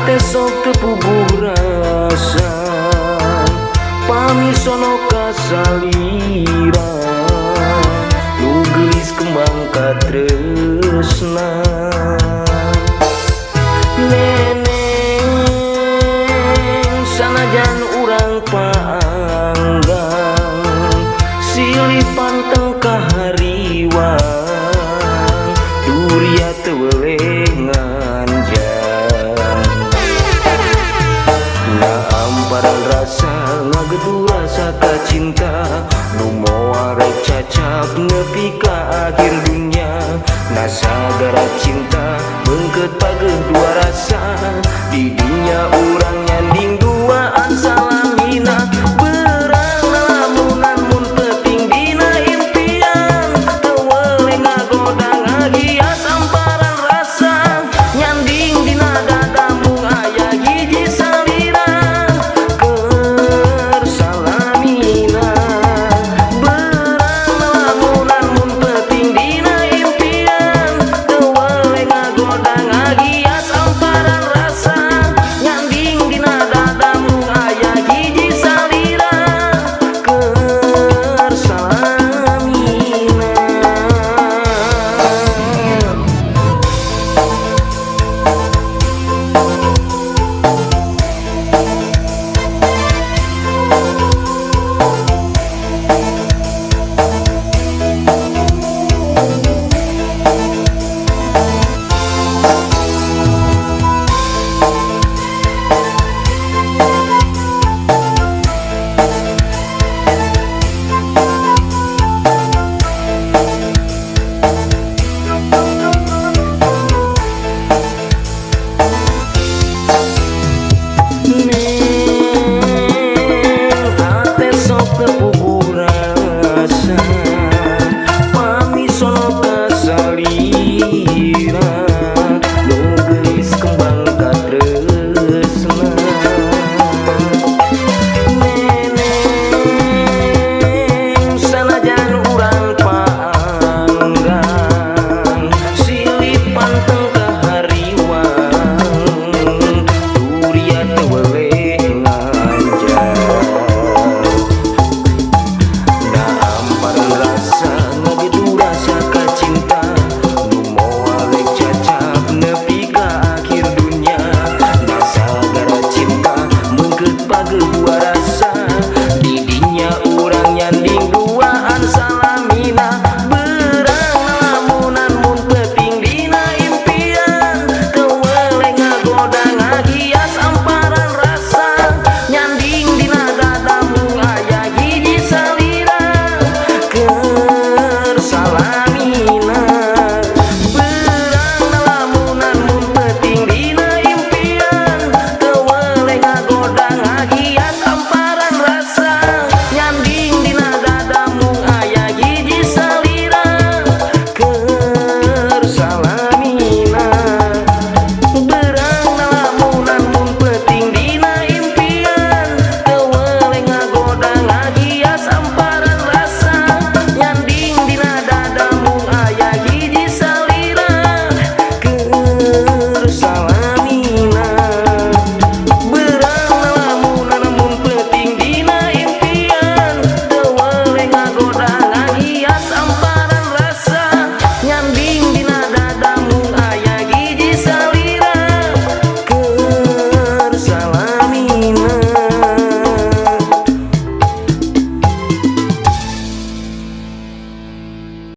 Hate sok teu puguh rasa pami sono ka salira nu geulis kembang katresna. Neneng, sanajan urang paanggang silih panteng kahariwang, duria teu weleh nganjang. Na amparan rasa ngagedu rasa kacinta nu moal rek cacap nepi ka akhir dunya. Na sagara cinta beungkeut pageuh dua rasa, di dinya urang nyanding duaan salamina. Beurang lalamunan mun peuting dina impian, teu weleh ngagoda ngahias amparan rasa. Nyanding dina dada mung aya hiji salira keur salamina. Beurang lalamunan mun peuting dina impian, teu weleh ngagoda ngahias amparan rasa. Nyanding dina dada mung aya hiji salira keur salamina.